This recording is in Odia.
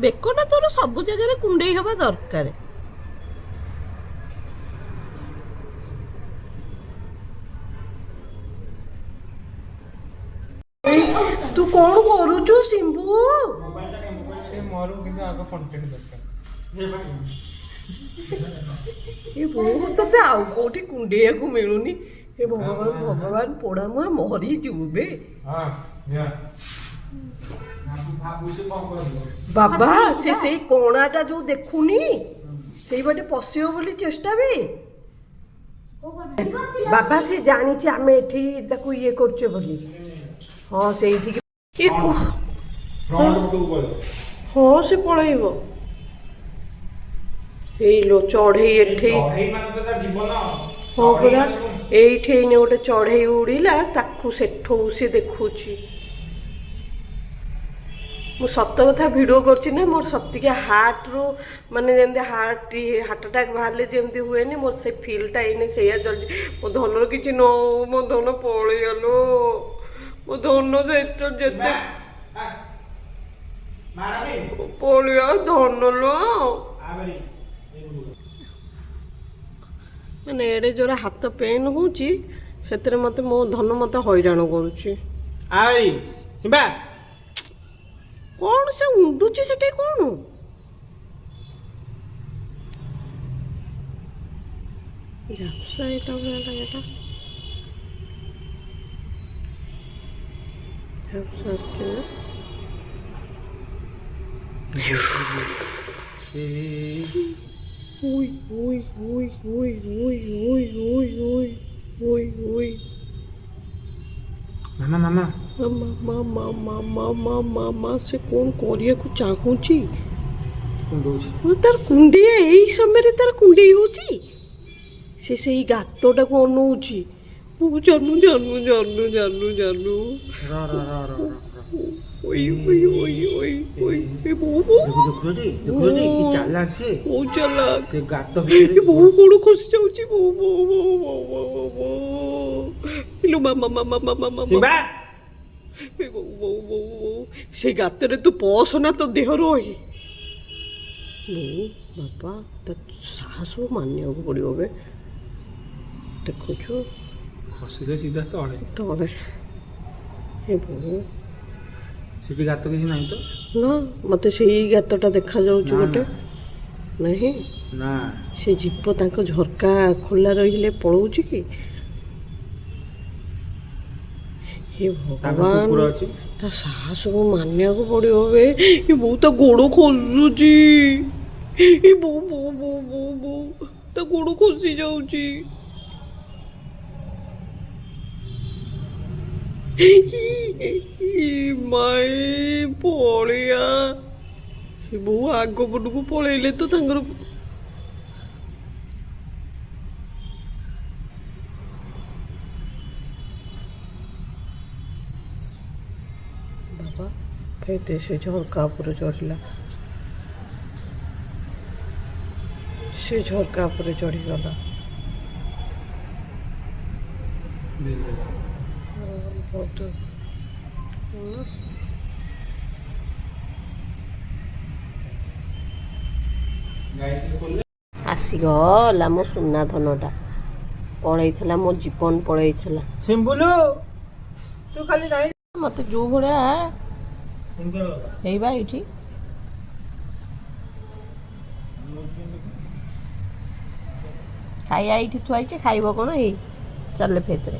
ବେକଟା ତୋର ସବୁ ଜାଗାରେ କୁଣ୍ଡେଇ ହେବା ଦରକାର। ତୁ କ'ଣ କରୁଛୁ ସିମ୍ବୁ? ସେ ମରୁ, କିନ୍ତୁ ଆଗ କଣ୍ଟେଣ୍ଟ ଦରକାର। ଏ ବୋଉ, ତତେ ଆଉ କୋଉଠି କୁଣ୍ଡେଇବାକୁ ମିଳୁନି? ହେ ଭଗବାନ, ଭଗବାନ, ପୋଡ଼ା ମୁହାଁ ମରିଯିବୁ ବେ। ହଁ, ନିଅ। ଭାବୁଛୁ କଣ କରିବ? ବାବା, ସେ ସେଇ କଣାଟା ଯୋଉ ଦେଖୁନି, ସେଇ ବାଟେ ପଶିବ ବୋଲି ଚେଷ୍ଟା ବି। ବାବା, ସେ ଜାଣିଛି ଆମେ ଏଠି ତାକୁ ଇଏ କରୁଛେ ବୋଲି। ହଁ, ସେଇଠିକି ଏ ଫ୍ରଣ୍ଟ ପଟକୁ ପଳେଇବ। ହଁ, ସେ ପଳେଇବ। ଏଇ ଲୋ, ଚଢ଼େଇ ଏଠି। ଚଢେଇ ମାନେ ତ ତା ଜୀବନ। ହଁ ପରା, ଏଇଠି ଏଇନେ ଗୋଟେ ଚଢ଼େଇ ଉଡ଼ିଲା, ତାକୁ ସେଠୁ ସେ ଦେଖୁଛି। ମୁଁ ସତ କଥା ଭିଡ଼ିଓ କରୁଛି ନା, ମୋର ସତିକା ହାର୍ଟରୁ, ମାନେ ଯେମିତି ହାର୍ଟ ହାର୍ଟ ଆଟାକ୍ ବାହାରିଲେ ଯେମିତି ହୁଏନି, ମୋର ସେ ଫିଲ୍ଟା ଏଇନେ ସେଇଆ ଚାଲିଛି। ମୋ ଧନର କିଛି ନ ହଉ, ମୋ ଧନ ପଳେଇଗଲ, ମୋ ଧନ ଯେତେ ଯେତେ ପଳେଇବା ଧନ ଲୋ। ମାନେ ଏଡ଼େ ଜୋରେ ହାତ ପେନ୍ ହେଉଛି, ସେଥିରେ ମୋତେ ମୋ ଧନ ମୋତେ ହଇରାଣ କରୁଛି। ଆରି ସିମ୍ବା। କ'ଣ ସେ ଉଣ୍ଡୁଛି ସେଠି କ'ଣ? ଝାପ୍ସା ଏଇଟା ଭଳିଆ ଲାଗେଟା, ଝାପ୍ସା ଆସୁଛି ନା? ଓଇ ଓଇ ଓଇ ଓଇ ଓଇ ଓଇ ଓଇ ଓଇ ଓଇ ଓଇ। ମାମା, ମାମା। ମା ମା ମା ମା ମା ମା ମା, ସେ କ'ଣ କରିବାକୁ ଚାହୁଁଛି? କୁଣ୍ଡଉଛି। ହଁ, ତାର କୁଣ୍ଡେଇ ଏଇ ସମୟରେ ତାର କୁଣ୍ଡେଇ ହେଉଛି। ସେ ସେଇ ଗାତଟାକୁ ଅନଉଛି। ମୁଁ ଜାନୁ ଜାନୁ ଜାନୁ ଜାନୁ ଜାନୁ। ର ର ର ର ର ର। ଓଇ ଓଇ ଓଇ ଓଇ ଓଇ, ଏ ବୋଉ ବୋଉ। ଦେଖୁଛୁ, ଦେଖୁଛୁ କି ଚାଲାକ ସେ? ବୋଉ ଚାଲାକ। ସେ ଗାତ ଏ ଭିତରେ ବୋଉ, ଗୋଡ଼ ଖସି ଯାଉଛି। ବୋଉ ବୋଉ ବୋଉ ବୋଉ ବୋଉ ବୋଉ, ଇଲୋ ମାମା ମାମା ମାମା ମାମା। ସିମ୍ବା। ଏ ବୋଉ ବୋଉ ବୋଉ ବୋଉ, ସେଇ ଗାତରେ ତୁ ପଶନା, ତୋ ଦେହରୁ ରହି। ବୋଉ ବାପା, ତା ସାହସ ମାନିବାକୁ ପଡ଼ିବ ବେ। ଦେଖୁଛୁ? ଖସିଲେ ସିଧା ତଳେ। ତଳେ। ଏ ବୋଉ। ସେଠି ଗାତ କିଛି ନାହିଁ ତ? ନା, ମୋତେ ସେଇ ଗାତଟା ଦେଖାଯାଉଛି। ନା, ଗୋଟେ ନାହିଁ। ନା। ସେ ଯିବ, ତାଙ୍କ ଝରକା ଖୋଲା ରହିଲେ ପଳଉଛି କି? ହେ ତାଙ୍କ ଭଗବାନ। କୁକୁର ଅଛି। ତା ସାହସକୁ ମାନିବାକୁ ପଡ଼ିବ ବେ। ଏ ବୋଉ, ତା ଗୋଡ଼ ଖସୁଛି। ଏ ବୋଉ ବୋଉ ବୋଉ ବୋଉ ବୋଉ, ତା ଗୋଡ଼ ଖସି ଯାଉଛି। ମାଇ ପଳିଆ, ସେ ବୋଉ ଆଗ ପଟକୁ ପଳେଇଲେ ତ ତାଙ୍କର। ବାବା, ଫେର ସେ ଝରକା ଉପରେ ଚଢ଼ିଲା। ସେ ଝରକା ଉପରେ ଚଢ଼ିଗଲା। ବହୁତ ଗାୟତ୍ରୀ ଖୋଲିଲେ। ଆସିଗଲା ମୋ ସୁନା ଧନଟା। ପଳେଇଥିଲା, ମୋ ଜୀବନ ପଳେଇଥିଲା। ସିମ୍ବୁଲୁ, ତୁ ଖାଲି ନାହିଁ। ମତେ ଯୋଉ ଭଳିଆ ଏଇ ବା ଏଇଠି ଖାଇବା ଏଇଠି ଥୁଆ ହେଇଛି, ଖାଇବ କ'ଣ? ଏଇ ଚାଲେ ଫେତରେ।